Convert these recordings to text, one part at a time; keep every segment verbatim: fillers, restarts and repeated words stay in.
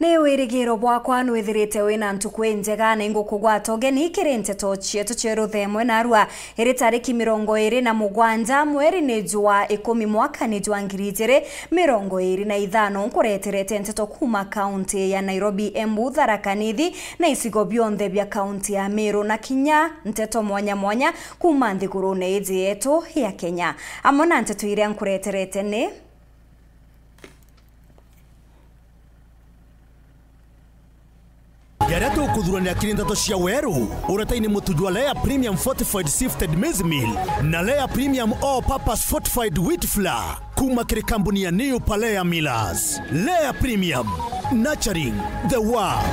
Ni wirigiro bwakwa nwithirite wina ntuku injega, na ingukugwata ugeni kiri nteto cietu cia ruthemwe narua. Iri tariki mirongo iri na mugwanja mweri ni jwa ikumi mwaka ni jwa ngiri ijiri mirongo iri na ithano, nkureterete nteto kuma kaunti ya Nairobi, Embu, Tharaka Nithi na icigo bionthe bia kaunti ya Meru na kinya nteto mwanya mwanya kuma nthigurune iji yetu ya Kenya. Amwe na nteto iria nkureterete ni Jaria tukuthuranira kiri nteto cia weru, uretaini mutu jwa Lea Premium Fortified Sifted Maize Meal na Lea Premium All Purpose Fortified Wheat Flour kuma kiri kambuni ya New Palea Millers. Lea Premium, nurturing the world.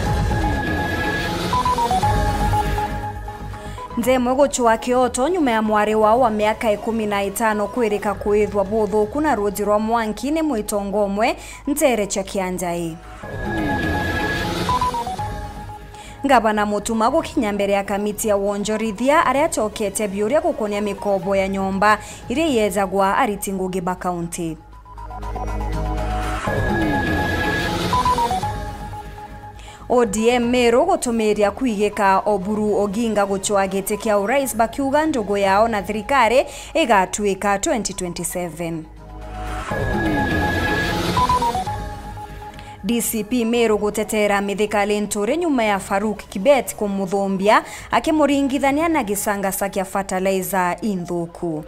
Nthemwe gucwa kioto nyuma ya mwari wao wa miaka ikumi na itano kwirika kwithwa buthuku na ruuji rwa mwanki ni mwitongo umwe nteere cia Kianjai. Ngavana Mutuma gukinya mbere ya kamiti ya wonjorithia aria acokete biuria gukonia mikobo ya nyomba iria iyejagwa ariti ngugi ba kaunti. O D M Meru gutumiria kwigika Oburu Oginga gucwa giti kia urais, bakiuga ndugu yao na thirikari igatuika twenty twenty-seven. D C P Meru gutetera Mithika Linturi nyuma ya Farouk Kibet kumuthumbia akimuringithania na gisangasa kia fertilizer inthuku.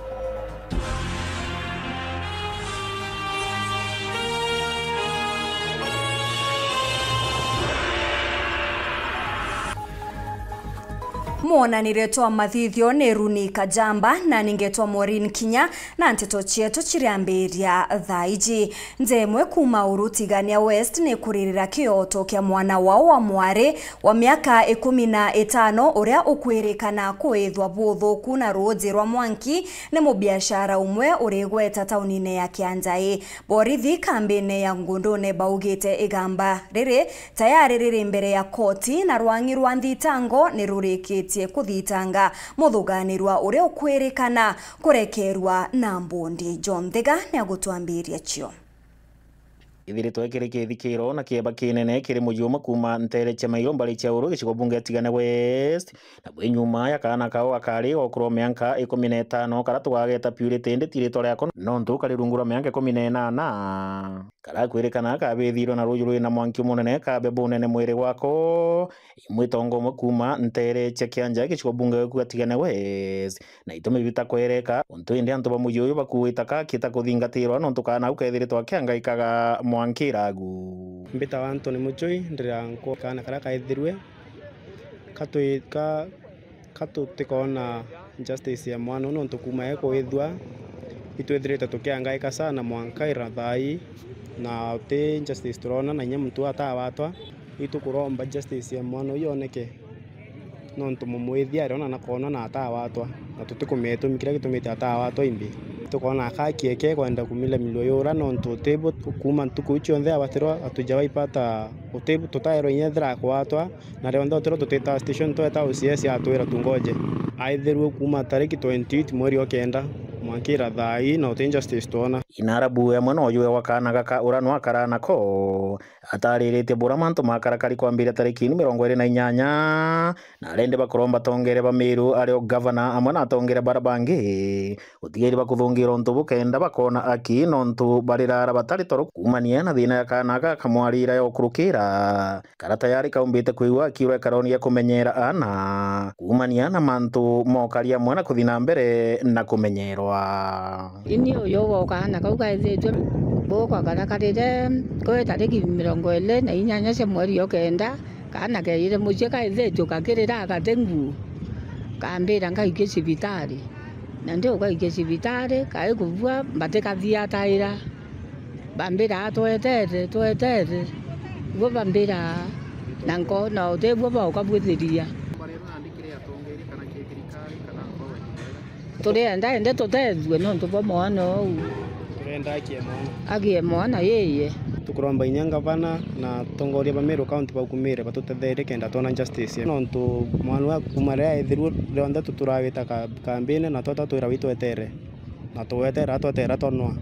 Mwonanire twa mathithio ni Runi Kajamba, na ningetwa Maureen Kinya, na nteto cietu ciriambiria thaa iji. Nthemwe kuma Uru Tigania West ni kuririra kioto kia mwana wao wa mwari wa miaka ikumi na itano uria ukwirikana kwithwa buthuku na ruuji rwa mwanki ni mubiashara umwe urigweta taunine ya Kianjai. Borithi kambine ya Ngundune baugite igamba riri tayari riri mbere ya koti na rwang'i rwa nthitango ni rurikitie kuthitanga muthuganirwa uria ukwirikana kurekerwa na mbundi. John Thiga ni agutwambiria cio. Ithiritwe kiri kithikiro na kieba kinene kiri muji umwe kuuma nteere cia Mairo mbari cia Uru gicigo bunge ya Tigania West, na bwi nyuma ya kaana kau akari gokuru mianka ikumi na itano kara tugageta purity nditi ritwa riako nontu kari rungu rwa mianka ikumi na inana. Karakwirikana kabithirwe na ruuji rwina mwanki munene kabe bunene mwiri gwako. Imwitongo umwe kuuma nteere cia Kianja gicigo bunge gikuga Tigania West, na itumi bitakwereka, untu indi antu ba muji uyu bakuita kakita kuthingatirwa nontu kaana au kethiritwe akiangaikaga mwanki iragu. Mbitawa Anthony Muchui, ndira nko kaana karia kaithirwe katwi-, ka-, ka tutikoona justice ya mwana uu, nontu kuuma ekwithua, itwithirite tukiangaika sana mwanka ira thaa ii, na uti justice turoona, na inya muntu uu atawatwa. Itukuromba justice ya mwana uu yoneke, nontu mumwithia ari ona na koona na atawatwa, na tutikumenya gitumi kiria gitumite atawatwa imbi. Tukoona akakieke kwenda kumila milio yura, nontu uti bu kuuma ntuku iu cionthe abatirwa atujawaipata, uti bu tutaerwa inya ethira akwatwa, na rionthe utiro tutita station tweta O C S atwira tungoje. Aithirue kuuma tariki twenty-eight mweri o kenda, mwankira thaa ii na uti justice twona. Inarabu amwe no yue wa kaana gaka ura no akara nako, atariritie bura mantu makarakari kwambiria tariki mirongo iri na inyanya, na arendi bakuromba tongere ba Meru ario gavana amwe na atongere bara bangi gutigiri bakuthungira untu bukenda bakona aki nontu barirara batari toro kuumania na thina ya kaana gaka kamwarira ya ukurukira. Kara tayari kaumbite kwigua akiura ikaroni gia kumenyera aana, kuumania na mantu mokari amwe na kuthi na mbere na kumenyerwa. Ini uyu ugoka kaana kau kaithitue bukwa kara karire kwi tariki mirongo iri na inyanya cia mweri o kenda, kaana keire mucii kaithitue kakirira gati nguu, kambira ngaikie cibitari, na ndi ugaikie cibitari kai kubua mbati kathiataira. Bambira, "Twetere, twetere." Guo bambira, na nkoona uti buo bauka bwithiria. Turienda ende tutethue nontu bwa mwana uu. Turenda akie mwana. Akie mwana, yeye. Tukuromba inya ngavana na atongoria ba Meru County baukumire batutetherie kenda twona justice. Nontu mwana uu kuuma riria ethirue rionthe tuturagita ka-, kambine na tweta twira wi twetere. Na twetera, twetera twonwa.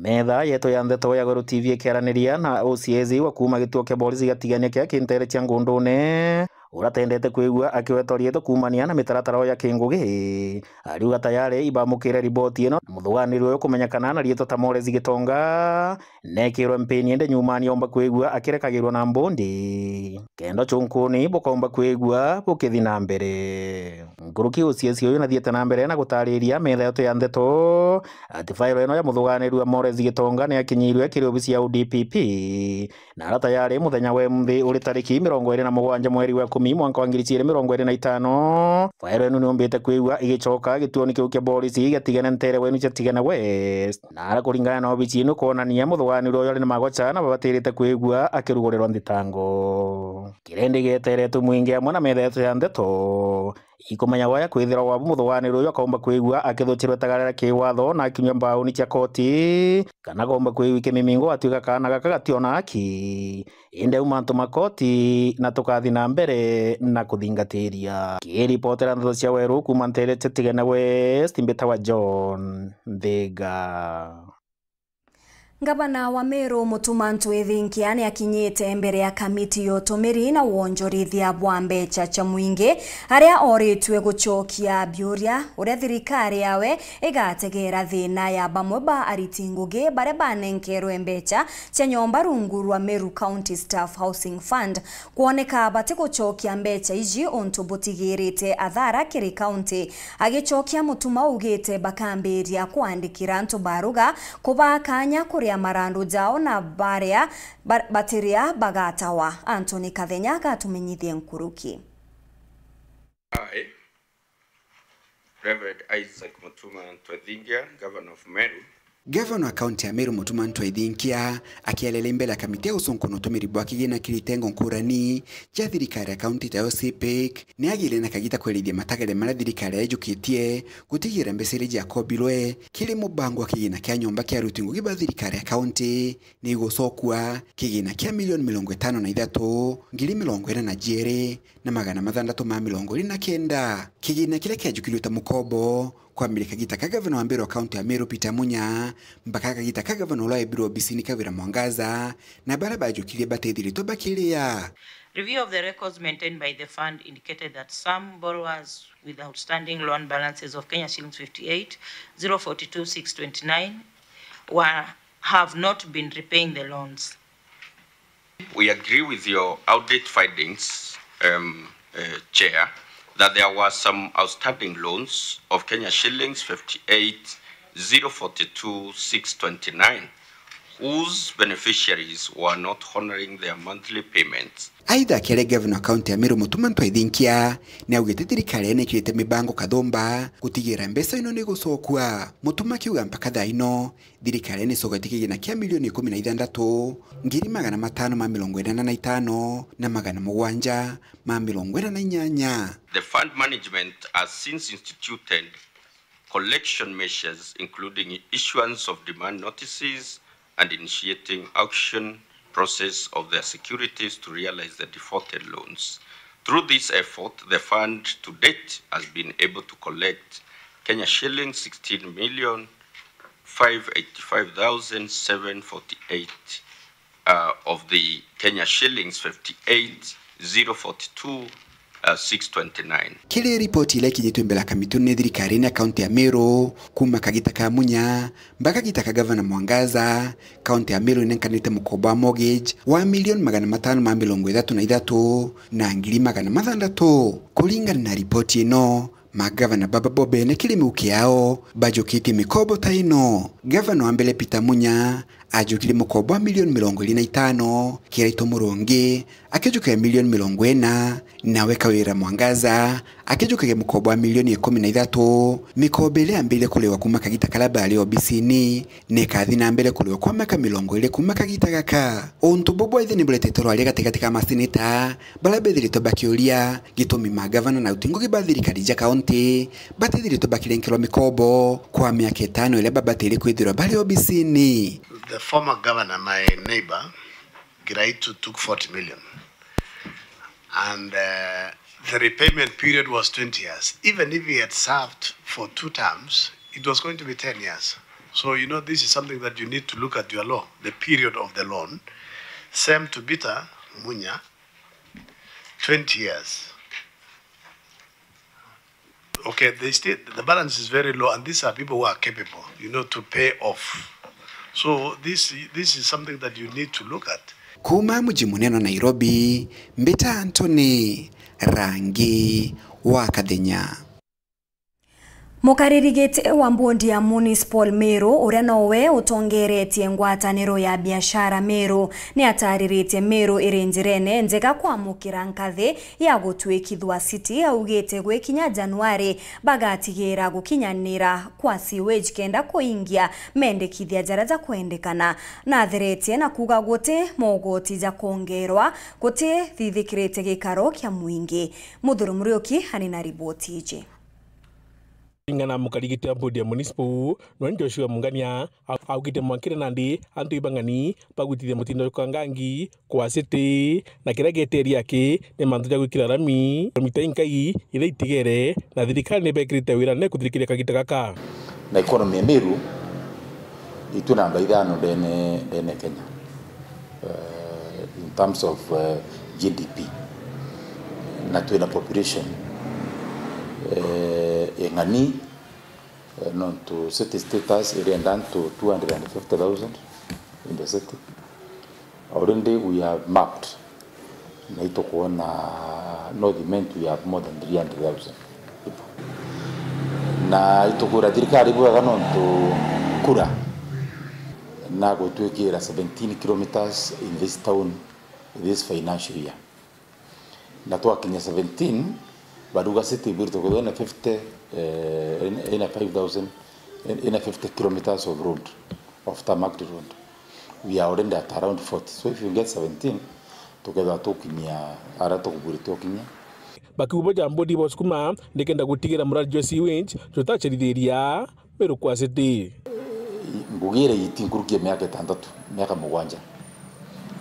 Metha yetu ya ndeto ya Gweru T V ikiaraniria na O C S wa kuuma gituo kia borisi gia Tigania kia Kintere cia Ngundune, uria atendete kwigua akiwetwa riitwa kuumania na mitaratara ya kingugi, ariuga tayari ibamukire riboti ino na muthuganiri uyu kumenyekana na riitwa ta Moresi Gitonga, nekirwe mpini indi nyumani omba kwigua akirekagirwa na mbundi. Kenda ucunkuni bukomba kwigua bukithi na mbere. Nkuruki O C S uyu nathiete na mbere na gutariria metha yetu ya ndeto ati fairo ino ya muthuganiri wa Moresi Gitonga ni akinyirwe kiri obisi ya O D P P, na ara tayari muthenya wa emunthi uri tariki mirongo iri na mugwanja mweri wa ikumi mwanka wa ngiri ciiri mirongo iri na itano, fairo ino niumbite kwigua igicoka gituoni kiu kia borisi gia Tigania ntere wenu cia Tigania West. Na ara kuringana na obisi ino kwonania muthuganiri uyu ari na magocha na babatirite kwigua akirugurirwa nthitango. Kiria indi gieteretwe mwingi amwe na metha yetu ya ndeto ikumenya waya kwithirwa wabu muthuganiri uyu akaumba kwigua akithuchirwe tagarira kiwatho na akinyua mbauni cia koti, kana akaumba kwigua ikimimingo atuika kaana gaka gationa haki. Indi auma antu ma koti na tukathi na mbere na kuthingatiria. Kiripotera ndeto cia Weru kuuma ntere cia Tigania West, mbitawa John Nthiga. Ngavana wa Meru Mutuma M'Ethingia ni akinyite mbere ya kamiti ya utumiri na wonjorithia bwa mbecha cia mwingi, aria oritue gucokia biuria uria thirikari yawe igategera thina ya bamwe ba ariti ngugi baria banenkerwe mbecha cia nyomba rungu rwa Meru County Staff Housing Fund. Kwoneka batigucokia mbecha iji untu butigirite athara kiri kaunti. Agicokia, Mutuma augite bakambiria kwandikira antu baruga, kubaa kanya kuria marandu jao, na baria ba-, batiria bagatawa. Anthony Kathenya agatumenyithia nkuruki. I, Reverend Isaac Mutuma M'Ethingia, Governor of Meru. Gavana wa kaunti ya Meru Mutuma M'Ethingia akiarira mbere ya kamiti ya gucunkuna utumiri bwa kigina kiri itengo nkurani cia thirikari ya kaunti tayo CPIC, ni agire na kagita kwerithia matagare maria thirikari yajukitie gutigira mbeca iria ciakobirwe kiri mubango wa kigina kia nyomba kia aruti ngugi ba thirikari ya kaunti ni igusokua kigina kia milioni mirongo itano na ithatu, ngiri mirongo ina na jiiri na magana mathandatu ma mirongo iri na kenda. Kigina kiria kiajukirwe ta mukobo kwambiriria kagita ka gavana wa mbere wa kaunti ya Meru Peter Munya mpaka kagita ka gavana uria waibirwe obisini Kawira Mwangaza, na baria bajukirie batithiritwe bakiria. Review of the records maintained by the fund indicated that some borrowers with outstanding loan balances of Kenya shillings fifty-eight, zero forty-two, six twenty-nine were, have not been repaying the loans. We agree with your audit findings, um, uh, Chair, that there were some outstanding loans of Kenya shillings fifty-eight, zero forty-two, six twenty-nine, whose beneficiaries were not honoring their monthly payments. Aitha, akiaria gavana wa kaunti ya Meru Mutuma M'Ethingia ni augite thirikari ni ikirite mibango kathumba gutigira mbeca ino ni gucokua. Mutuma akiuga mpaka thaa ino thirikari ni icoketie kigina kia milioni ikumi na ithandatu, ngiri magana matano ma mirongo inana na itano na magana mugwanja ma mirongo ina na inyanya. The fund management has since instituted collection measures, including issuance of demand notices and initiating auction process of their securities to realize the defaulted loans. Through this effort, the fund to date has been able to collect Kenya shillings sixteen million five eighty-five thousand seven forty-eight, uh, of the Kenya shillings fifty-eight, zero forty-two, uh, six twenty-nine. Kiri ripoti iria ikinyitwe mbere ya kamiti ni thirikari ni kaunti ya Meru, kuma kagita ka Munya mpaka kagita ka gavana Mwangaza, kaunti ya Meru inenkanite mukombo wa mortgage wa milioni magana matano ma mirongo ithatu na ithatu na ngiri magana mathandatu. Kuringana na ripoti ino, magavana baba bo bene kiri miuki yao bajukitie mikobo ta ino. Gavana wa mbere Peter Munya ajukirie mukombo wa milioni mirongo iri na itano, Kiraitu Murungi akijukia milioni mirongo ina, nawe Kawira Mwangaza akijukagia mukombo wa milioni ikumi na ithatu. Mikobo iria yambirie kuriwa kuma kagita karia bari obisini na ikathi na mbere kuriwa kwa miaka mirongo iri kuma kagita gaka. Untu bubu bwaithe ni buretete rwaria gatigati ka maseneta baria bethiritwe bakiuria gitumi magavana na aruti ngugi ba thirikari cia kaunti batithiritwe bakirenkerwa mikobo kwa miaka itano iria babatiri kwithirwa bari obisini. The former governor, my neighbor, Kiraitu, took forty million. And, uh, the repayment period was twenty years. Even if he had served for two terms, it was going to be ten years. So, you know, this is something that you need to look at your loan, the period of the loan. Same to Peter Munya, twenty years. Okay, they still, the balance is very low, and these are people who are capable, you know, to pay off. So this, this is something that you need to look at. Kuuma muji munene wa Nairobi, mbita Anthony Rangi wa Kathenya. Mukariri giti wa mbondi ya Municipal Meru, uria nowe utongeretie ngwataniro ya biashara Meru, ni atariritie Meru iri njirene njega kwamukira nkathi ya gutwikithua city. Augite gwikinya Januari bagatigira gukinyanira kwa sewage kenda kuingia mendekithia jaria jakwendekana. Natheretie na kuuga guti mogoti jakongerwa gutithithikirite gikaro kia mwingi. Muthuri Muriuki ari na riboti iji. Ringana na mukarigiti wa bodi ya Municipal, Noel Joshua Mungania, au-, augite mwankire nandi antu ibang'ani bagwitithia mutindo jwa kangangi kwa city, na kiria gieteria aki ni mantu ja gwikira rami, mita inkai iria itigere, na thirikari ni bekirite wira ne kuthirikiria kagita gaka. Na economy ya Meru, itu namba ithano ndene, ndene Kenya. Eh, in terms of, eh, G D P. Na twina population, eh, ing'ani, eh, nontu city status irenda antu two hundred and fifty thousand in the city. Already we have mapped, na itukwona North Imenti we have more than three hundred thousand people. Na itukwira thirikari bwega nontu kura na gutwikira seventeen kilometers in this town this financial year. Na twakinya seventeen, baruga city ibwirite kwithirwa ina fifty, eh, ina, ina five thousand, ina fifty kilometers of road, of tarmac road. We are already at around forty. So if you get seventeen, tukethirwa tukinyia aria tukubwirite ukinyia. Bakiuga ja bodi bosukuma nikenda gutigira muradi jwa sewage jutacerithiria Meru kwa city. Ngugi iria iti nkuruki ya miaka itantatu, miaka mugwanja,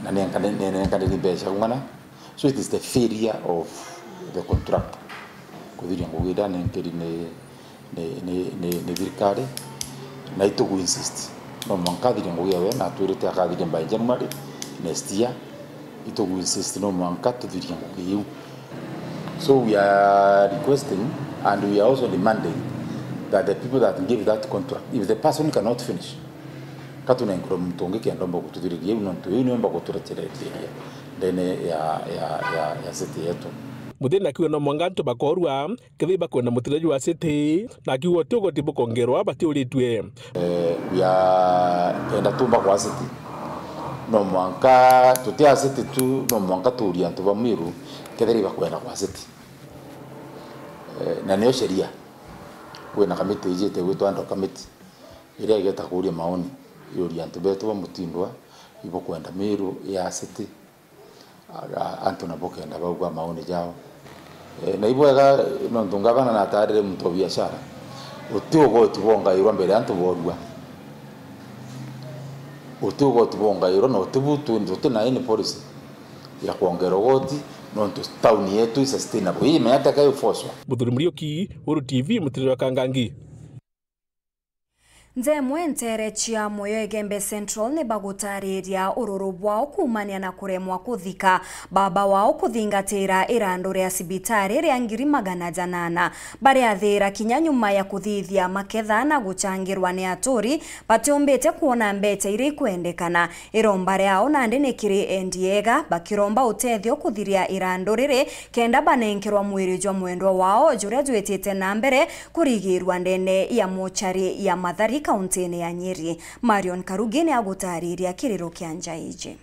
na nenkane-, ne-, nenkaniri mbeca ung'ana. So it is the failure of the contractor kuthiria ngugi iria nenkeri ni, ni, ni, ni, ni thirikari, na itugu insist no mwanka athirie ngugi yawe, na atwirite akathiria by January next year. Itugu insist no mwanka tuthirie ngugi iu. So we are requesting and we are also demanding that the people that give that contract, if the person cannot finish, katunenkerwe muntu ungi kenda omba gututhiriria iu, nontu iu niomba guturechereria ndene ya, ya, ya, ya city yetu. Muthina akiuga no mwanka antu bakorua, kethira ibakwenda mutino jwa city, na akiuga uti ugoti bukongerwa batiuritue. Eh, we are, kenda tumba kwa city, no mwanka tuti a city tu, no mwanka tuurie antu ba Meru kethira ibakwenda kwa city. Eh, na niyo sheria. Kwina kamiti ijite gwitwa ad hoc committee iria igeta kuuria maoni, yurie antu betu ba Mutindwa ibukwenda Meru ya city. Aga-, antu nabo kenda bauga maoni jao. Eh, na ibwega, nontu ngavana natarire muntu wa biashara, uti ugoti bwongairwa mbere antu borua. Uti ugoti bwongairwa, na uti bu tu-, tuti na any policy ya kwongera ugoti, nontu town yetu i sustainable. Ii menya teka iforcwa. Muthuri Muriuki, Uru T V, Mutiriro wa Kangangi. Nja imwe nteere cia Mwoyo Igembe Central ni bagutariria ururu bwao kuumania na kuremwa kuthika baba wao kuthingatira irandu ria cibitari ria ngiri magana janana. Bariathiira kinya nyuma ya kuthithia maketha na guchangirwa ni aturi, batiumbite kwona mbecha iria ikwendekana. Iromba riao nandi ni kiri endi ega, bakiromba utethio kuthiria irandu riri, kenda banenkerwa mwiri jwa mwendwa wao juria jwitite na mbere kurigirwa ndene ya mochari ya Mathari, kauntine ya Nyeri. Marion Karugi ni agutariria kiriro kia nja iji.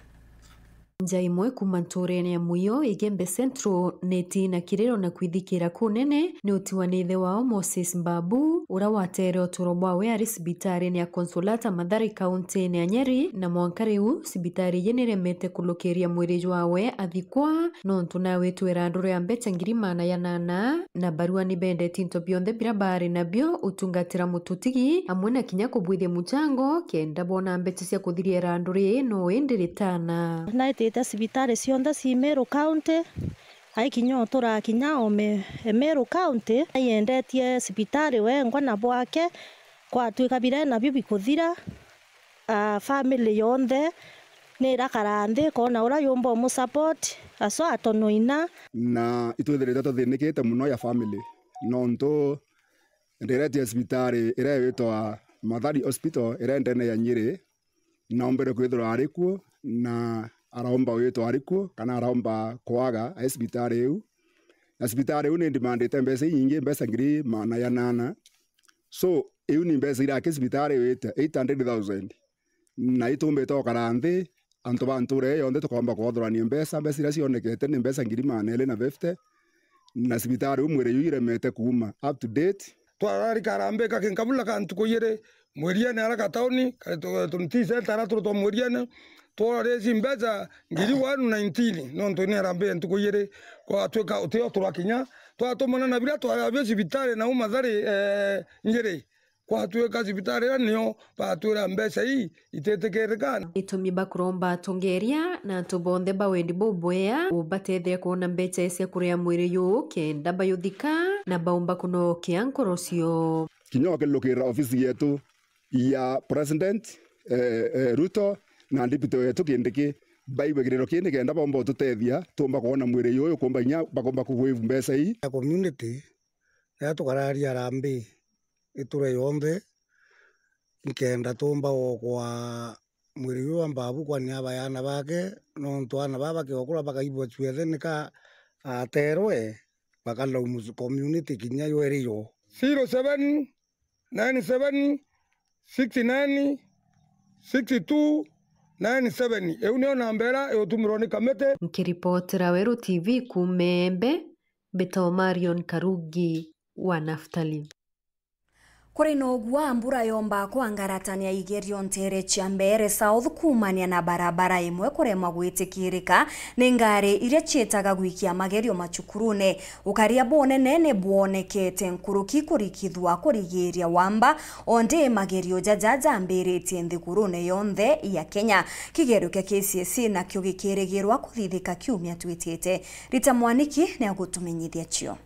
Nja imwe kuuma ntuurene ya Muyo, Igembe Central, neti na kiriro na kwithikira kunene ni uti wa ni ithe wao Moses Mbabu, uria wateere uturo bwawe ari cibitarine ya Consolata Mathari, kauntine ya Nyeri, na mwanka riu cibitari iji niremete kulukiria mwiri jwawe athikwa, nontu nawitwe irandu ria mbecha ngiri maana ya nana, na barua ni bendeti into bionthe biria baari nabio utungatira mututigi, amwe na kinya kubwithia muchango, kenda boona mbecha cia kuthiria irandu rii no indi ritana. Naitite cibitari cionthe ci Meru County, aikinya uturaga kinya o Me-, Meru County, aiendetie cibitari wengwa na bwake, Kwatwika biria nabio bikuthira, ah, family yonthe ni irakara nthi ikona uria yumba umusupport, aswa atonoina. Na itwithirite tuthinikite muno ya family, nontu ndiretie cibitari iria yitwa Mathari Hospital iria ndene ya Nyeri, naombere kwithirwa ari kuo, na araomba witwa ari kuo, kana araomba kwaga ai cibitari iu. Na cibitari iu ni ndimandite mbeca inyingi, mbeca ngiri maana ya nana. So, iu ni mbeca iraki cibitari iu ite eight hundred thousand. Na itumbite gukara nthi, antu ba ntuura iyo yonthe tukomba kwothorania mbeca, mbeca iria cionekete ni mbeca ngiri maana eri na fifty, na cibitari iu mwiri iu iremete kuuma. Up to date, twarari karambika kinkabula ka ntuku ijiri Mwiriene ara gatauni, kari tu-, tu-, ti center ara turi twa Mwiriene, twararisi mbeca ngiri one nineteen, nontu ni harambee ntuku ijiri, gwatwika utio turakinya, twatumana na biria twari abio cibitari na u Mathari, eh, Nyeri, gwatwika cibitari iria nio batwira mbeca ii ititikirika. Itumi bakuromba atongeria na antu bonthe ba wendi bubwea ubatethia kwona mbeca cia kuria mwiri yu kenda bayuthika na baumba kunokia nkoro cio. Kinya ukirukirira ofisi yetu ya President, eh, eh, Ruto na Deputy wetu Kindiki, baigue kiriro kii nikenda baumba ututethia, tuumba kwona mwiri juju ukumba inya bakumba ku wave mbeca ii. Ya community, riria tukararia harambee iture yonthe, nkenda tuumba gwokwa mwiri juju wa Mbabu kwani aba aana bake, nontu aana baa bakiokura bakaibwa cuethe nika aterwe, bakalaumu community kinya yo iri yo. Zero seven nine seven six nine six two nine seven. Iu niyo namba iria igutumirwa ni kamiti. Nkiripotera Weru T V kuuma Embe, mbitagwa Marion Karugi wa Naftali. Kuri na ugua mbura yomba kwangaratania igerio nteere cia Mbeere South kuumania na barabara imwe kuremwa gwitikirika ni ngari iria ciitaga gwikia magerio macukurune. Ukaria bunene ni bwonekete nkuruki kurikithua kurigiiria wamba, o ndi magerio jaja jambiritie nthigurune yonthe ya Kenya. Kigerio kia K C S E nakio gikirigirwa kuthithika kiumia twitite. Rita Mwaniki ni agutumenyithia cio.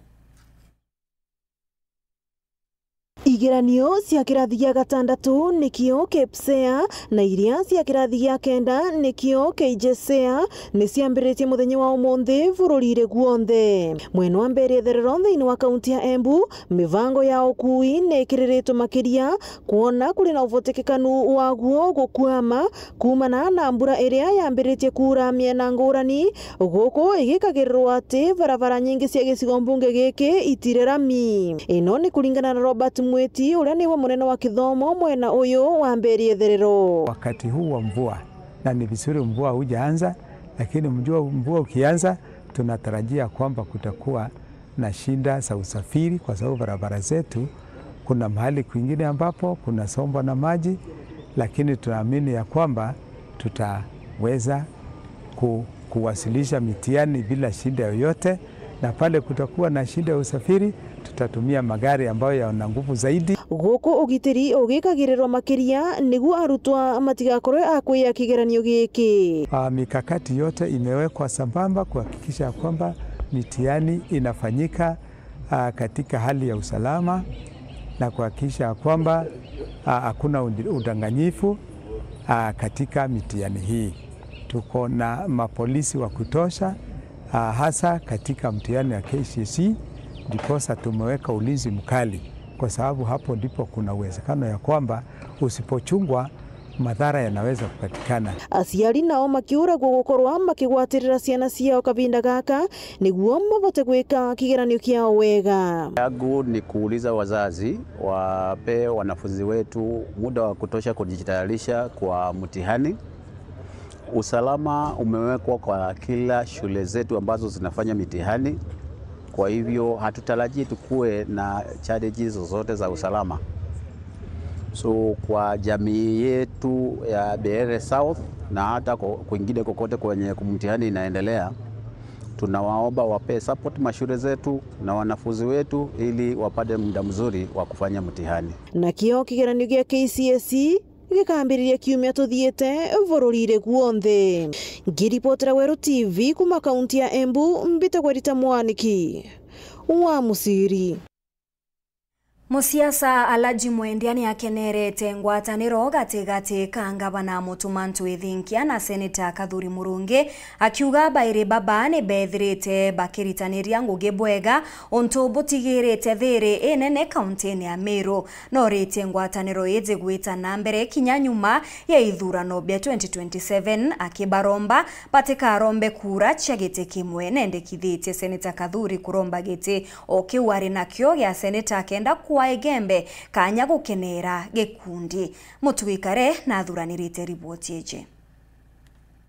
Igeranio cia kirathi gia gatandatu nikio K P S E A na iria cia kirathi gia kenda nikio K J S E A ni ciambiritie muthenya wa umunthi bururi-ri guonthe. Mwena wa Mbeere Itherero thiini wa kaunti ya Embu, mibango ya ukui ni ikiriritwe makiria kwona kuri na uvotekekanu waguo gukwama kuumana na mbura iria yambiritie kuura miena ngurani, guku igikagirirwa ati barabara nyingi cia gicigo mbunge giki itire rami. Ino ni kuringana na Robert Mwiti, uria niwe munene wa kithomo mwena uyu wa Mbeere Itherero. Wakati huu wa mvua, na ni vizuri mvua hujaanza, lakini mjua mvua ukianza, tunatarajia kwamba kutakuwa na shida za usafiri, kwa sababu barabara zetu kuna mahali kwingine ambapo kunasombwa na maji, lakini tunaamini ya kwamba tutaweza ku-, kuwasilisha mitihani bila shida yoyote, na pale kutakuwa na shida ya usafiri, tutatumia magari ambayo yana nguvu zaidi. Guku ugitiri ugikagirirwa makiria niguo arutwa matigakorwe a kwiya kigeranio giki. Ah, mikakati yote imewekwa sambamba kuhakikisha kwamba mitihani inafanyika, ah, katika hali ya usalama na kuhakikisha kwamba, ah, hakuna undi-, udanganyifu, ah, katika mitihani hii. Tuko na mapolisi wa kutosha, ah, hasa katika mtihani wa K C S E, ndiposa tumeweka ulinzi mkali, kwa sababu hapo ndipo kuna uwezekano ya kwamba usipochungwa, madhara yanaweza kupatikana. Aciari nao makiuragwo gukorwa makigwatirira ciana ciao kavinda gaka niguo mabote gwika kigeranio kiao wega. Yangu ni kuuliza wazazi wape wanafunzi wetu muda wa kutosha kujitayarisha kwa mtihani. Usalama umewekwa kwa kila shule zetu ambazo zinafanya mitihani. Kwa hivyo, hatutarajii tukue na challenges zozote za usalama. So, kwa jamii yetu ya Mbeere South na hata ko-, kwingine kokote kwenye mtihani inaendelea, tunawaomba wapee support mashule zetu na wanafunzi wetu ili wapate muda mzuri wa kufanya mtihani. Nakio kigeranio gia K C S E gikambiriria kiumia tuthiite bururi-ri guonthe. Ngiripotera Weru T V kuuma kaunti ya Embu, mbitagwa Rita Mwaniki wa Musiri. Musiasa Alhaji Mwendia ni akenerete ngwataniro gatigati ka ngavana Mutuma M'Ethingia na seneta Kathuri Murungi, akiuga bairi baba ni bethirite bakiritaniria ngugi bwega, untu butigirite thiri inene kauntini ya Meru. Noritie ngwataniro iji gwita na mbere kinya nyuma ya ithurano bia twenty twenty-seven, akibaromba batikarombe kura cia giti kimwe. Nendekithitie seneta Kathuri kuromba giti o kiu ari nakio gia seneta akenda kua Igembe kanya gukenera gikundi. Mutugi Kare nathuranirite riboti iji.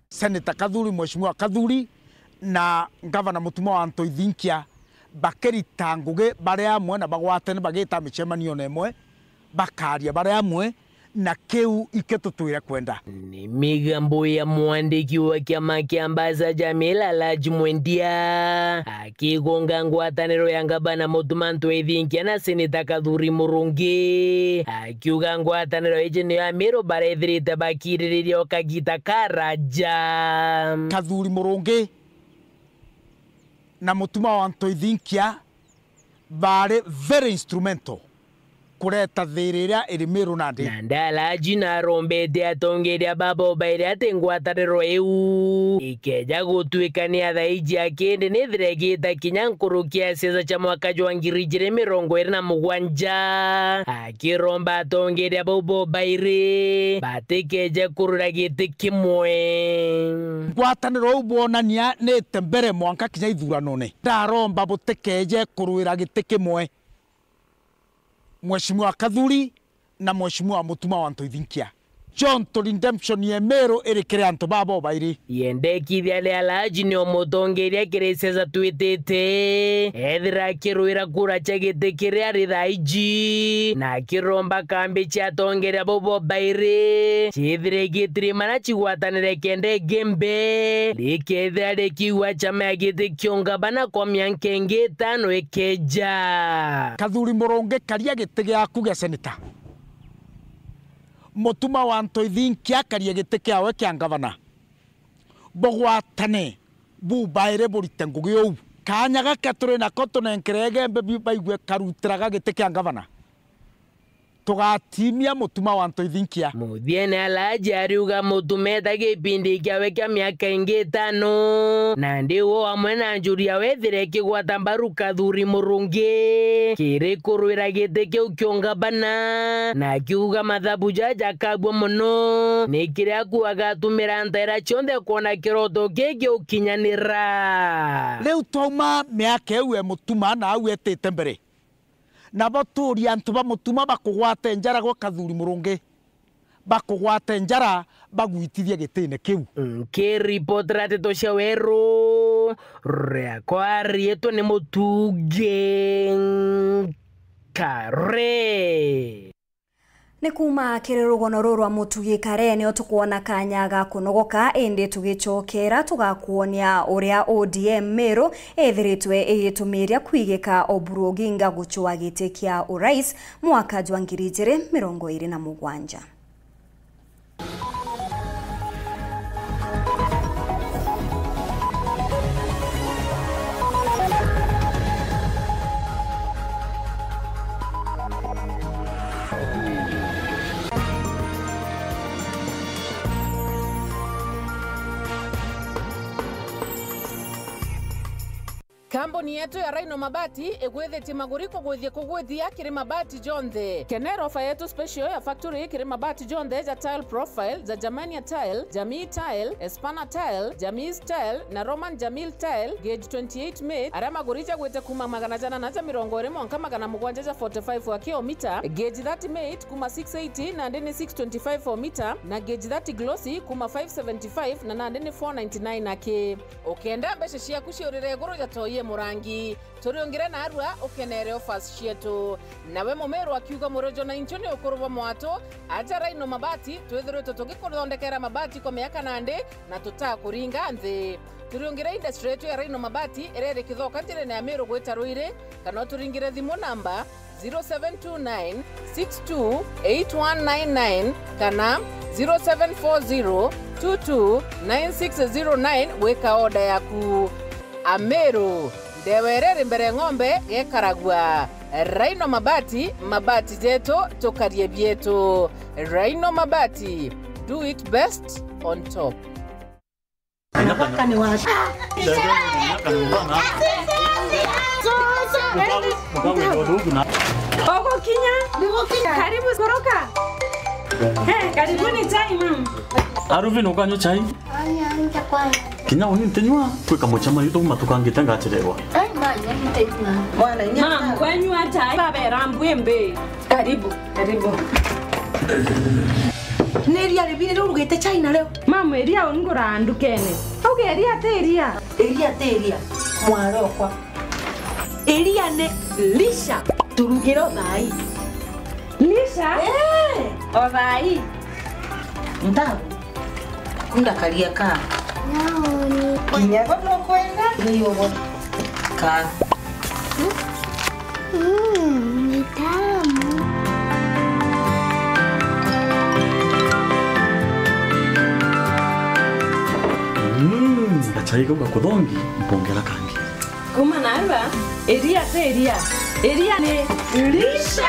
Seneta Kathuri, Mheshimiwa Kathuri na Ngavana Mutuma wa M'Ethingia bakirita ngugi bari amwe na bagwatene bagita micemanio na imwe, bakaria bari amwe, na kiu ikio tutwire kwenda. Ni migambo ya mwandiki wa kiama kia Ambassa Jamil Alhaji Mwendia akigonga ngwataniro ya ngavana Mutuma M'Ethingia na seneta Kathuri Murungi, akiuga ngwataniro iji niyo Amiru barethirite bakiririria o kagita karaja. Kathuri Murungi na Mutuma wa M'Ethingia bari very instrumental kureta thiri iria iri Miru nandi. Nandi Alhaji narombete atongeria babo bairi ati ngwataniro iu ikeja gutuika ni ya thaiji akindi nithire igita kinya nkuruki ya siasa cia mwaka jwa ngiri ijiri mirongo iri na mugwanja, akiromba atongeria bau bo bairi batikeje kurwira giti kimwe. Ngwataniro iu bwonania nite mbere mwanka kinya ithuranone. Ndaromba butikeje kurwira giti kimwe. Mheshimiwa Kathuri na Mheshimiwa Mutuma wa M'Ethingia. Jonto redemption ya Amiru iri kiri antu babo bairi. Yendekithia ria Alhaji ni umutongeria kiri siasa twitite, ethira akirwira kura cia giti kiria ari thaiji, na akiromba kambi cia atongeria bau bo bairi ciithire igitirimana cigwatanire kenda Igembe rikethira rikiigua chama ya giti kia ungavana kwa mianka ingi itano ikeja. Kathuri Murungi, karia giti giaku gia seneta. Mutuma wa M'Ethingia akarie giti kiawe kia ngavana. Bugwatane bubairi burite ngugi uu. Kaanya gaka turi nako tunenkere Igembe bi-, baigue karutiraga giti kia ngavana. Tugatimia Mutuma wa M'Ethingia. Muthiene Alhaji ariuga Mutuma eta gipindi kiawe kia miaka ingi itano, nandi wo amwe na njuri yawe ethire ikigwata mbaru Kathuri Murungi kiri kurwira giti kiu kia ungavana, na akiuga mathabu jaja jakabua mono, ni kiria aku agatumira ntaira cionthe kwona kiroto kii giukinyanira. Riu twauma miaka iu e Mutuma na au etite mbere, nabo tuuria antu ba Mutuma bakugwate njara gwa Kathuri Murungi, bakugwate njara bagwitithie gitine kiu. Nkiripotera nteto cia weru, riakwa riitwa ni Mutugi Kare. Ni kuuma kiri rugono ruu rwa Mutugi Kare nio tukwona kanya ga kunogoka, indi tugicokera tugakuonia uria O D M Meru ithiritwe igitumiria kwigika Oburu Oginga gucua giti kia urais mwaka jwa ngiri ijiri mirongo iri na mugwanja. Kambuni yetu ya Rhino Mabati igwithitie maguri kugwithia kugwithia kiri mabati jonthe. Kenera ofa yetu special ya factory kiri mabati jonthe ja tile profile, ja Germania tile, Jamii tile, Espana tile, Jamis tile na Roman Jamil tile, gauge twenty-eight made, aria maguri jagwite kuma magana jana na ja mirongo iri mwanka magana mugwanja ja forty-five wa kio mita, gauge thirty made kuma six eighty nandi ni six twenty-five o mita, na gauge thirty glossy kuma five seventy-five na nandi ni four ninety-nine aki. Ukenda mbeca ciaku ciurire iguru ja toi e murangi, turiungire narua ukenere offers cietu. Nawe mumiru akiuga murojo na inchu ni ukuru bwa mwatu, aja Rhino Mabati, twithiritwe tugikuthondekera mabati kwa miaka nandi na tutakuringa nthi. Turiungire industry yetu ya Rhino Mabati iria iri Kithoka njirene ya Miru gwita Ruiri, kana uturingire thimu namba zero seven two nine six two eight one nine nine kana zero seven four zero two two nine six zero nine gwika order yaku. Amiru, ndewa iria iri mbere ng'ombe gekaragua. Rhino Mabati, mabati jetu, tukarie bietu. Rhino Mabati, do it best on top. Gaka ni wa Ugukinya? Karibu, koroka. Eh, karibuni chai, ma'am. Aruvin, ukanywa chai? Aya, nitakwenda. Kinya uni ntinywa, kwi kamucemanio tuuma tukangite ngachererwa. Ai, ma, inya ntinywa. Mwana, inya. Ma'am, kwenywa chai, babera mbwimbi. Karibu, karibu. Ni iria ribiri riu urugite chai nario? Ma'am, iria ungura ndukene. Auge iria ti iria. Iria ti iria, mwarokwa. Iria ni lisha. Turugire o thaai. Lisha? Eh. O thaai. Ntabu. Kunda karia ka. Naoni. Kinya bo nukwenda? Ni ugo. Ka. Mm, ni tamu. Mm, gachai kau gakuthongi, mpongera kangi. Kuma narua, iria ti iria. Iria ni lisha.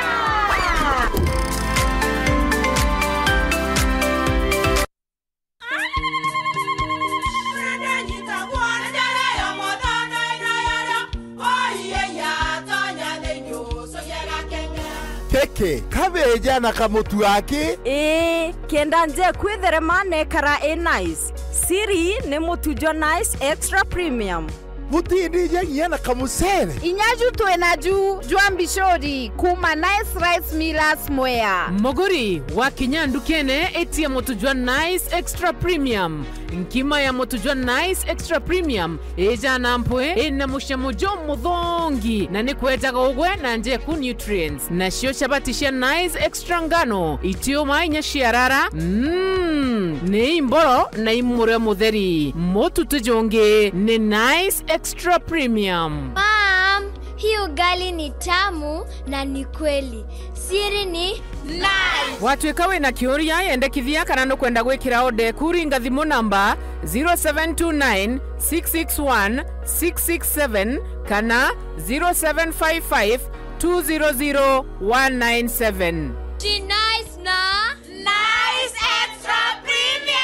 Keke, kabeja na kamutu aki? Ii, kenda nje kwitherema nekara i nice. Siri ni mutu jwa Nice Extra Premium. Butindija nginya na kamucere? Inya ju twi naju jwa mbicuri kuma Nice Rice Millers Mwea. Muguri, wakinya ndukene, itia mutu jwa Nice Extra Premium. Nkima ya mutu jwa Nice Extra Premium ijana mpwi, ina mucamo jumuthongi, na ni kwejaga ugwe na njeku nutrients. Nacio chabati cia Nice Extra ngano, itiuma inya ciarara, mm, ni imboro na imurio mutheri. Mutu ti jungi, ni Nice Extra Premium. Mom, hii ugali ni tamu na ni kweli. Siri ni Nice. Watwika wina kiuria, yendekithia kana nukwenda gwikira order eku, ringa thimu namba zero seven two nine, six six one, six six seven kana zero seven five five, two zero zero one nine seven. Ti Nice na Nice Extra Premium.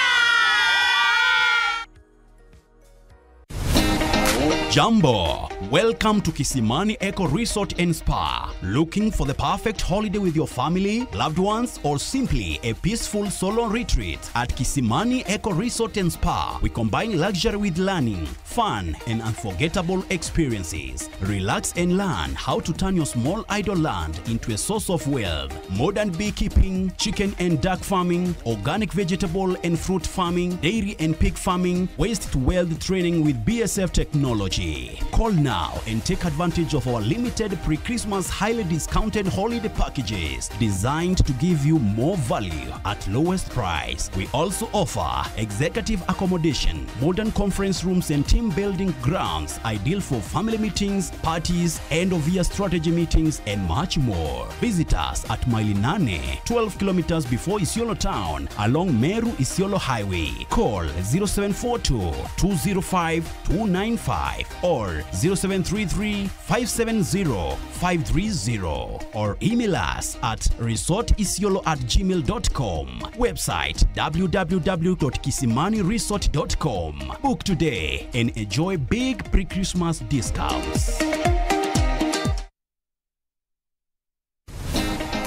Jambo! Welcome to Kisimani Eco Resort and Spa. Looking for the perfect holiday with your family, loved ones, or simply a peaceful solo retreat? At Kisimani Eco Resort and Spa, we combine luxury with learning, fun, and unforgettable experiences. Relax and learn how to turn your small idle land into a source of wealth. Modern beekeeping, chicken and duck farming, organic vegetable and fruit farming, dairy and pig farming, waste to wealth training with B S F technology. Call now and take advantage of our limited pre-Christmas highly discounted holiday packages designed to give you more value at lowest price. We also offer executive accommodation, modern conference rooms and team building grounds ideal for family meetings, parties, end of year strategy meetings, and much more. Visit us at Maili Nane, twelve kilometers before Isiolo town, along Meru Isiolo Highway. Call zero seven four two, two zero five, two nine five or zero seven three three, five seven zero, five three zero, or email us at resort isiolo at gmail dot com. Website, w w w dot kisimani resort dot com. Book today and enjoy big pre-Christmas discounts.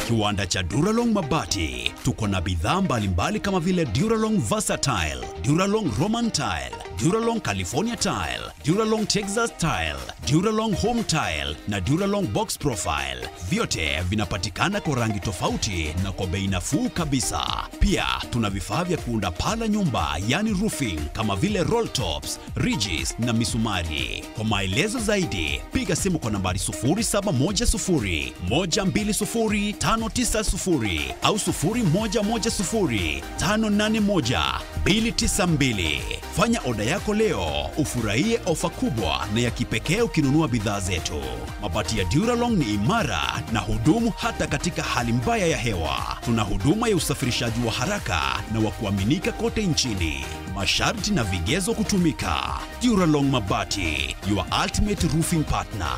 Kiwanda cha Duralong Mabati. Tuko na bidhaa mbalimbali kama vile Duralong Versatile, Duralong Roman Tile, Duralong California Tile, Duralong Texas Tile, Duralong Home Tile na Duralong Box Profile. Vyote vinapatikana kwa rangi tofauti na kwa bei nafuu kabisa. Pia tuna vifaa vya kuunda paa la nyumba, yani roofing, kama vile roll tops, ridges na misumari. Kwa maelezo zaidi, piga simu kwa nambari sufuri saba moja sufuri, moja mbili sufuri, tano tisa sufuri au sufuri moja moja sufuri, tano nane moja, mbili tisa mbili. Fanya oda yako leo, ufurahie ofa kubwa na ya kipekee ukinunua bidhaa zetu. Mabati ya Duralong ni imara na hudumu hata katika hali mbaya ya hewa. Tuna huduma ya usafirishaji wa haraka na wa kuaminika kote nchini. Masharti na vigezo kutumika. Duralong Mabati, your ultimate roofing partner.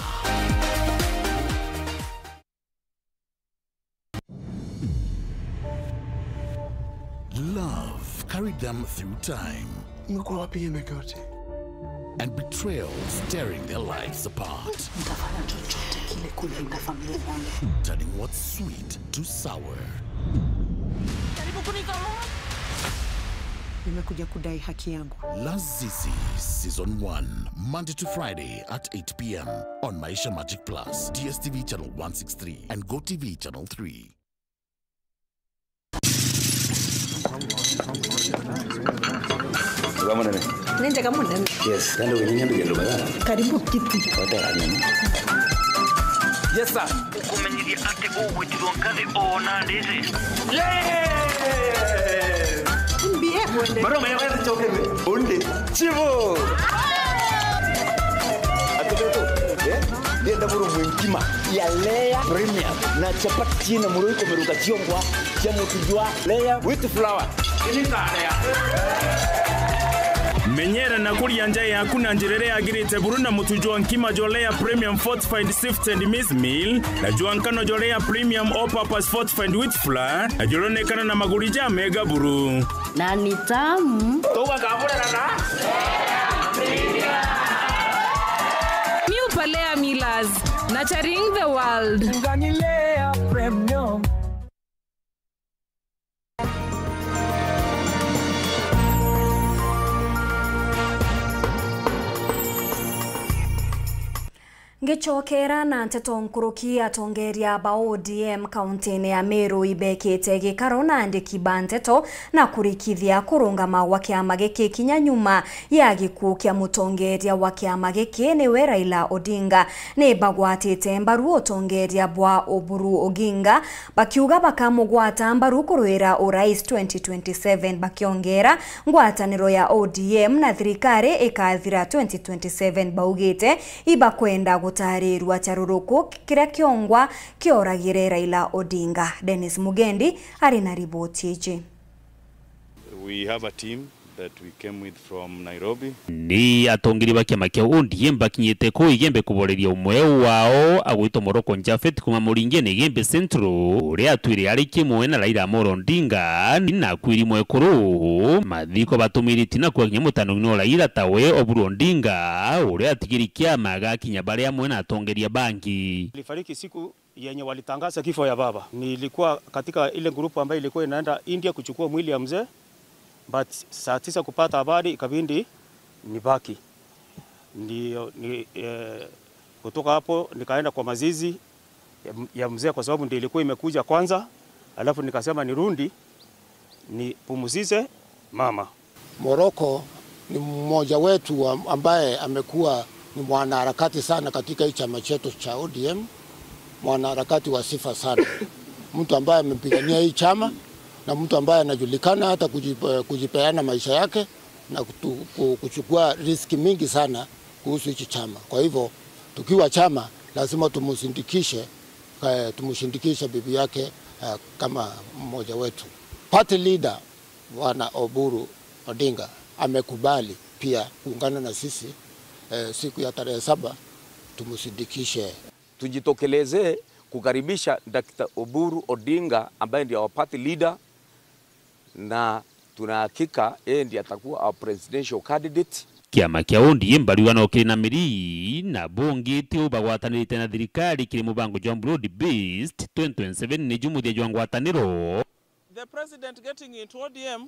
carried them through time. Imekuwa wapi hiyo miaka yote? And betrayals tearing their lives apart. Nitafanya chochote kile kulinda familia yangu. Turning what's sweet to sour. Karibu kunika. Nimekuja kudai haki yangu. Lazizi Season one, Monday to Friday at eight p m on Maisha Magic Plus, D S T V channel one six three and Go T V channel three. Wega munene. Ni njega munene. Yes, kandi winyinya mbigendo baya. Karibu kiti. Wata nini? Yes, sir. Gukumenyithia ati ugwitirwo nkathi ona ndiri. Yes! Mbie kwende. Maroma ya wezi chokere. Undi. Chivo. Atubeto. Eh? Ndienda buru mwinkima ya layer premium na chapati ciina muro ikomeruka ciongwa cia mutu jwa layer with flour. Menyera na kuria nja yaku na njira iria yagirite buru na mutu jwa nkima jwa layer premium fortified sifted maize meal na jwa nkano jwa layer premium all purpose fortified wheat flour na juronekana na maguri ja mega buru. Na ni tamu. Tugakamurana na New Palea Millers, nurturing the world. Ngani Layer Premium. Ngicokera na nteto nkuruki, atongeria ba O D M kaunti-ini ya Meru ibekite gikaro na andiki ba nteto na kurikithia kurungama gwa kiama giki kinya nyuma ya gikuu kia mutongeria wa kiama giki niwe Raila Odinga. Ni bagwatite mbaru utongeria bwa Oburu Oginga, bakiuga bakamugwata mbaru kurwira urais twenty twenty-seven, bakiongera ngwataniro ya O D M na thirikari ikathira twenty twenty-seven. Baugite ibakwenda gutarirua charuruku kiria kiongwa kioragire Raila Odinga. Dennis Mugendi ari na riboti iji. We have a team that we came with from Nairobi. Ni atongeria ba kiama kia O D M bakinyite ku Igembe kuboreria umwe wao agwitwa Moroko Japhet kuma Muringeni Igembe Central, uria atwire ari kimwe na Raila Amolo Odinga na akwiri mwekuru. Mathiko batumiriti na kuakinya mutanoine o Raila tawe Oburu Odinga, uria atigiri kiama agakinya bari amwe na atongeria bangi. Alifariki siku yenye walitangaza kifo ya baba. Nilikuwa katika ile grupu ambayo ilikuwa inaenda India kuchukua mwili ya mzee, but saa tisa kupata habari ikabidi nibaki. Ndio, ni, eh, kutoka hapo nikaenda kwa mazizi ya, ya mzee kwa sababu ndio ilikuwa imekuja kwanza, alafu nikasema nirudi nipumzishe mama. Moroko ni mmoja wetu wa, ambaye amekuwa ni mwanaharakati sana katika hii chama chetu cha O D M, mwanaharakati wa sifa sana. Mtu ambaye amepigania hii chama na mtu ambaye anajulikana hata kujipe-, kujipeana maisha yake na kutu-, ku-, kuchukua riski mingi sana kuhusu hichi chama. Kwa hivyo, tukiwa chama, lazima tumusindikishe, eh, tumushindikishe bibi yake, eh, kama mmoja wetu. Party leader Bwana Oburu Odinga amekubali pia kuungana na sisi, eh, siku ya tarehe saba tumusindikishe. Tujitokeleze kukaribisha Doctor Oburu Odinga ambaye ndiye our party leader, na tuna hakika yeye ndiye atakuwa our presidential candidate. Kiama kia O D M bariuga no kiri na miri na bongite u bagwatanirite na thirikari kiri mubango jwa broad based twenty twenty-seven ni ju muthia jwa ngwataniro. The president getting into O D M,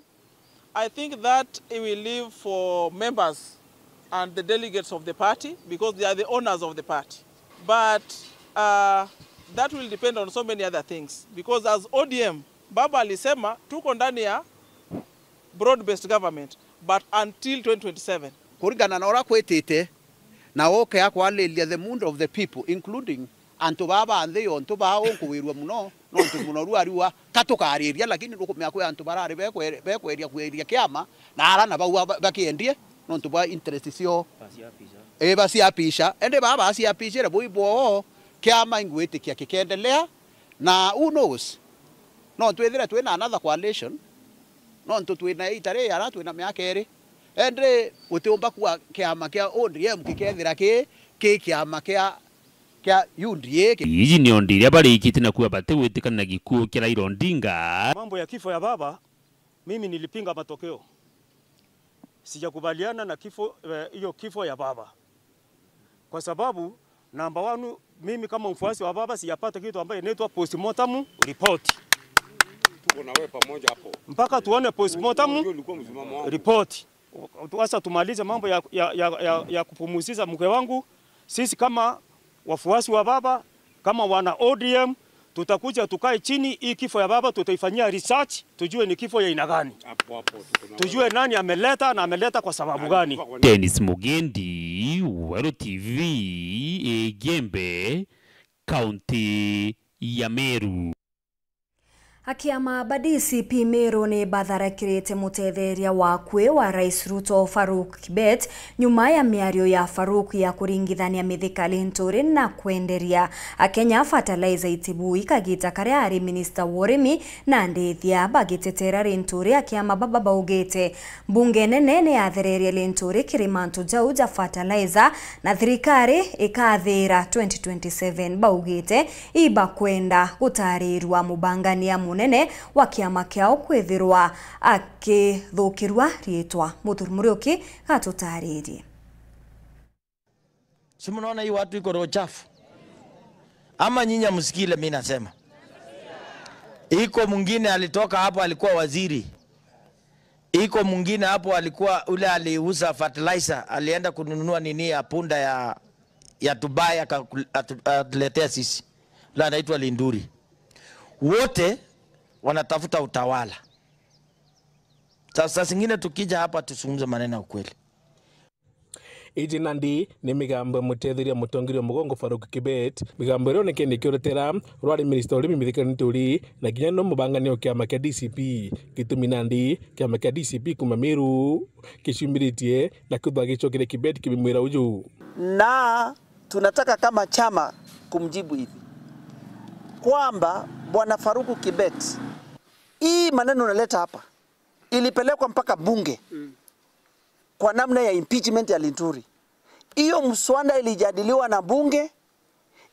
I think that it will leave for members and the delegates of the party because they are the owners of the party. But, uh, that will depend on so many other things because as O D M, Baba alisema tuko ndani ya broad-based government, but until twenty twenty-seven. Kuringana na uria kwitite, na uke akwariria the mood of the people, including antu baa ba nthi yontu baa unkuwirua muno, nontu muno rua riua ka tukariria, lakini nukumenya kwi antu barari bekwe-, bekweria kweria kiama, na ara na bau ba-, bakiendie, nontu bwa interest cio. Ii, baciapisha. Indi baa baciapishire bui bwoo, kiama ingwitikia kikendelea, na who knows? No twithire twina another coalition, nontu twina itari ara twina miaka iri. Indi gutiumba kuwa kiama kia O D M gikethira ki, ki kiama kia, kia U D A ki. Iji ni ondi iria barikitie na kuuga batigwitikana na gikuu kia Raila Odinga. Mambo ya kifo ya baba, Mimi nilipinga matokeo. Sijakubaliana na kifo, eh, hiyo kifo ya baba. Kwa sababu, number one, mimi kama mfuasi wa baba sijapata kitu ambayo inaitwa postmortem report. Tuko na wewe pamoja hapo. Mpaka tuone postmortem report. Sasa tumalize mambo ya, ya, ya, ya, ya kupumzisha mke wangu. Sisi kama wafuasi wa baba, kama wana O D M, tutakuja tukae chini, hii kifo ya baba tutaifanyia research, tujue ni kifo ya aina gani. Hapo, hapo, tuko na wewe. Tujue nani ameleta na ameleta kwa sababu gani. Dennis Mugendi, Weru T V, Igembe, kaunti ya Meru. Akiama ba D C P Meru ni batharakirite mutetheria wa akui wa Rais Ruto, Farouk Kibet, nyuma ya miario ya Farouk ya kuringithania Mithika Linturi na kwenderia Akenya fertilizer itibu i kagita karia ari minista wa urimi na ndithia. Bagitetera Linturi, akiama baba baugite mbunge nene ni yathererie Linturi kiri mantu jau ja fertilizer na thirikari ikathira twenty twenty-seven. Baugite ibakwenda gutarirua mubangania munene wa kiama kiao kwithirwa akithukirua riitwa. Muthuri Muriuki gatutaririe. Si mnaona hii watu iko roho chafu? Ama nyinyi hamsikii ile mimi nasema? Iko mwingine alitoka hapo, alikuwa waziri. Iko mwingine hapo alikuwa ule aliuza fertilizer, alienda kununua nini ya punda ya, ya Dubai, aka-, atu-, atuletea sisi. Ule anaitwa Linturi. Wote wanatafuta utawala. Sasa, saa zingine tukija hapa tuzungumze maneno ya ukweli. Iji nandi ni migambo ya mutetheria mutongeria wa mugongo Farouk Kibet, migambo iria onekene ikiuretera rwari minista urimi Mithika Linturi na kinya no mubangania wa kiama kia D C P. Gitumi nandi kiama kia D C P kuma Meru kiciumbiritie na kwithwa gicokeria Kibet kibimwira uju. Na tunataka kama chama kumjibu hivi kwamba Bwana Farouk Kibet, hii maneno unaleta hapa ilipelekwa mpaka bunge kwa namna ya impeachment ya Linturi. Hiyo mswada ilijadiliwa na bunge,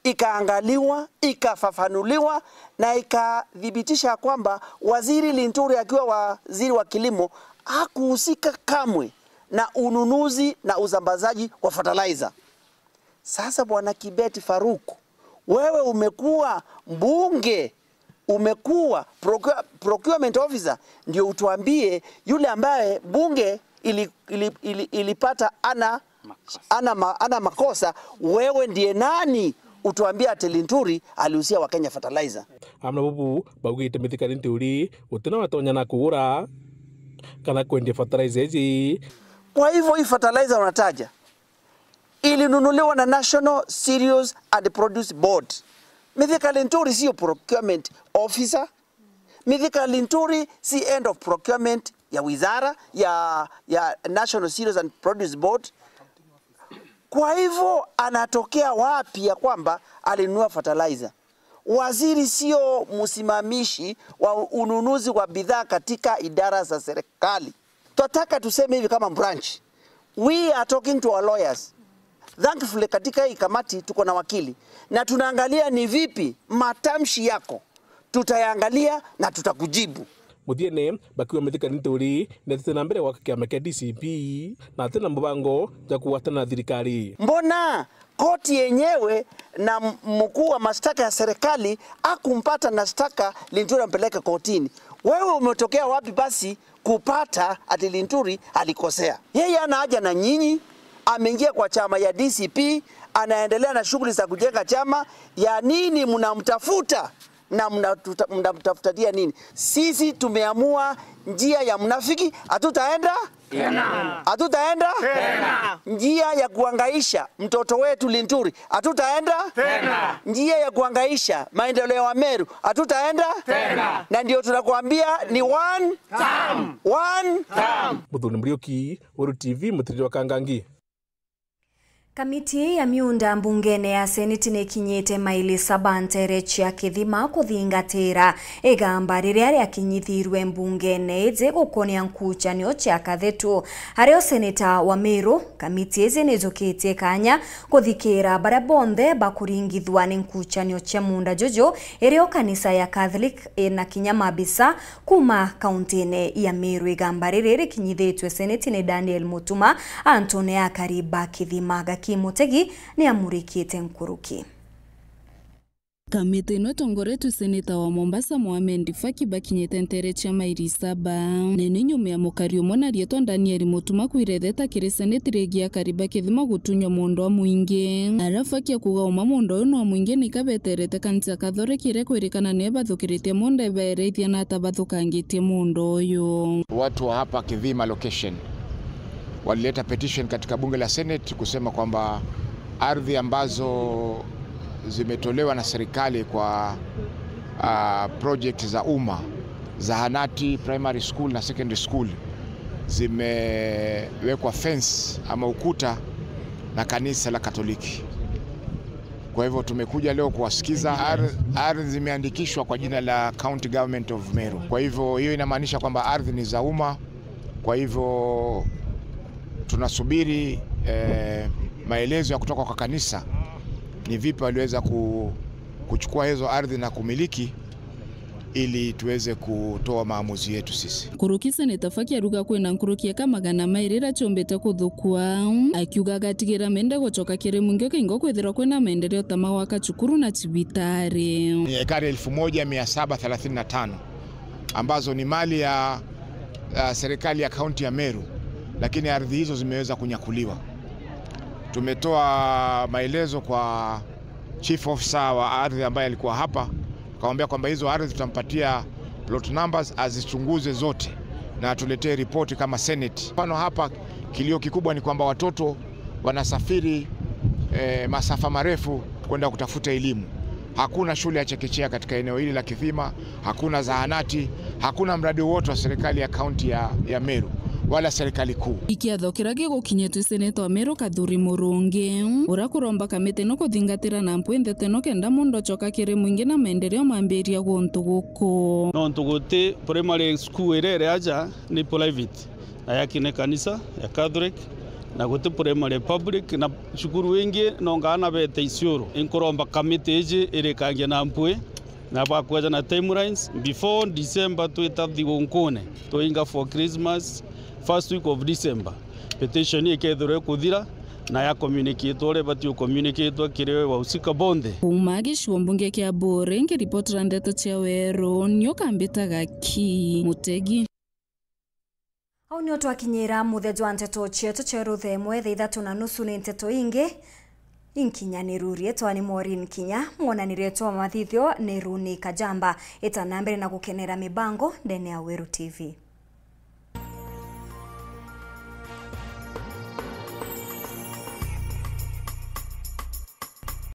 ikaangaliwa, ikafafanuliwa na ikathibitisha kwamba Waziri Linturi akiwa waziri wa kilimo hakuhusika kamwe na ununuzi na usambazaji wa fertilizer. Sasa Bwana Kibet Farouk, wewe umekuwa mbunge, umekuwa procure-, procurement officer, ndio utuambie yule ambaye bunge ili-, ili-, ili-, ilipata ana, ana, ma-, ana makosa, wewe ndiye nani utuambie ati Linturi aliuzia Wakenya fertilizer? Amwe na bubu baugite Mithika Linturi gutina watonya na kugura kana kwendia fertilizer iji. Kwa hivyo hii fertilizer unataja ilinunuliwa na National Cereals and Produce Board. Mithika Linturi sio procurement officer. Mithika Linturi si head of procurement ya wizara ya, ya National Cereals and Produce Board. Kwa hivyo anatokea wapi ya kwamba alinunua fertilizer? Waziri sio msimamishi wa ununuzi wa bidhaa katika idara za serikali. Twataka tuseme hivi kama branch. We are talking to our lawyers. Thankfully, katika hii kamati tuko na wakili. Na tunaangalia ni vipi matamshi yako. Tutayaangalia na tutakujibu. Muthiene, bakiuga Mithika Linturi netete na mbere gwaka kiama kia D C P na atina mubango ja kugwatana na thirikari. Mbona koti yenyewe na m-, mkuu wa mashtaka ya serikali akumpata na shtaka Linturi ampeleke kotini? Wewe umetokea wapi basi kupata ati Linturi alikosea? Yeye ana haja na nyinyi, ameingia kwa chama ya D C P, anaendelea na shughuli za kujenga chama. Ya nini mnamtafuta? Na mnatuta-, mnamtafutatia nini? Sisi tumeamua njia ya mnafiki, hatutaenda tena. Hatutaenda tena. Njia ya kuangaisha mtoto wetu Linturi, hatutaenda tena. Njia ya kuangaisha maendeleo ya Meru, hatutaenda tena. Na ndio tunakuambia ni one term. One term. Muthoni Muriuki, Weru T V, Mutiriri wa Kangangi. Kamiti ya miunda mbungene ya Seneti nikinyite maili saba ntere cia Kithima kuthingatira igamba riria riakinyithirwe mbungene iji gukonia nkuchanio cia Kathetu. Ario seneta wa Meru, kamiti iji nijukitie kanya kuthikira baria bonthe bakuringithwa ni nkuchanio cia muunda juju, irio kanisa ya Catholic na kinya mabisa kuma kauntine ya Meru. Igamba riri rikinyithitue seneti ni Daniel Mutuma, antune akari ba Kithima. Gaki Mutegi ni amurikite nkuruki. Kamiti ino itongoretwe seneta wa Mombasa Mohamed Faki bakinyite ntere cia maili saba. Nene nyuma ya mukari umwe na rietwa Daniel Mutuma kwiretheta kiri seneti rigi akari ba Kithima gutunywa muunda wa mwingi. Aria Faki akuga uma muunda uyu no mwingi nika beterete kanisa Catholic iria kwirikana niyo bathukiritie muunda ibaereithia na ata bathukangitie muunda uyu. Watu wa hapa Kithima location walileta petition katika bunge la Senate kusema kwamba ardhi ambazo zimetolewa na serikali kwa, ah, project za umma, zahanati, primary school na secondary school, zimewekwa fence ama ukuta na kanisa la Katoliki. Kwa hivyo tumekuja leo kuwasikiza. Ar-, ardhi zimeandikishwa kwa jina la County Government of Meru. Kwa hivyo hiyo inamaanisha kwamba ardhi ni za umma. Kwa hivyo tunasubiri, eh, maelezo ya kutoka kwa kanisa ni vipi waliweza ku-, kuchukua hizo ardhi na kumiliki ili tuweze kutoa maamuzi yetu sisi. Nkuruki seneta Faki aruga kwina nkuruki eka magana mairi iria ciumbite kuthukua, akiuga agatigira mende gucoka kiri mwingi ukainga kwithirwa kwina maendeleo ta ma gwaka cukuru na cibitari. Ni ekari elfu moja mia saba thelathini na tano ambazo ni mali ya, ya serikali ya kaunti ya Meru, lakini ardhi hizo zimeweza kunyakuliwa. Tumetoa maelezo kwa chief officer wa ardhi ambaye alikuwa hapa, akamwambia kwamba hizo ardhi tutampatia plot numbers, azichunguze zote na atuletee ripoti kama Senate. Mfano hapa, kilio kikubwa ni kwamba watoto wanasafiri, eh, masafa marefu kwenda kutafuta elimu. Hakuna shule ya chekechea katika eneo hili la Kithima, hakuna zahanati, hakuna mradi wowote wa serikali ya kaunti ya, ya Meru wala serikali kuu. Ikiatho kiria gigukinyitue seneta wa Meru Kathuri Murungi, uria kuromba kamiti ino kuthingatira na mpwi nthete ino kenda muunda ucoka kiri mwingi na maendeleo mambiria guntu guku. Nontu guti primary school iria iri aja ni private, na yaki ni kanisa ya Catholic, na guti primary public, na cukuru ingi nonga ana bete Isiolo. Inkuromba kamiti iji irikangie na mpwi na bakweja na timelines before December twita thigunkune, twainga for Christmas, first week of December. Petition ikethirwa ikuthira na ya communicate uria ibati ucommunicatwa kiri wahusika bonthe. Kuuma gicigo mbunge kia Buuri, nkiripotera ndeto cia Weru, nio kambita Gaki Mutegi. Au nio twakinyira muthia jwa nteto cietu cia rutha imwe thaa ithatu na nusu. Ni nteto ingi inkinyaniru. Rietwa ni Maureen Kinya, mwonanirie twa mathithio ni Runi Kajamba. Ita na mbere na gukenera mibango ndene ya Weru T V.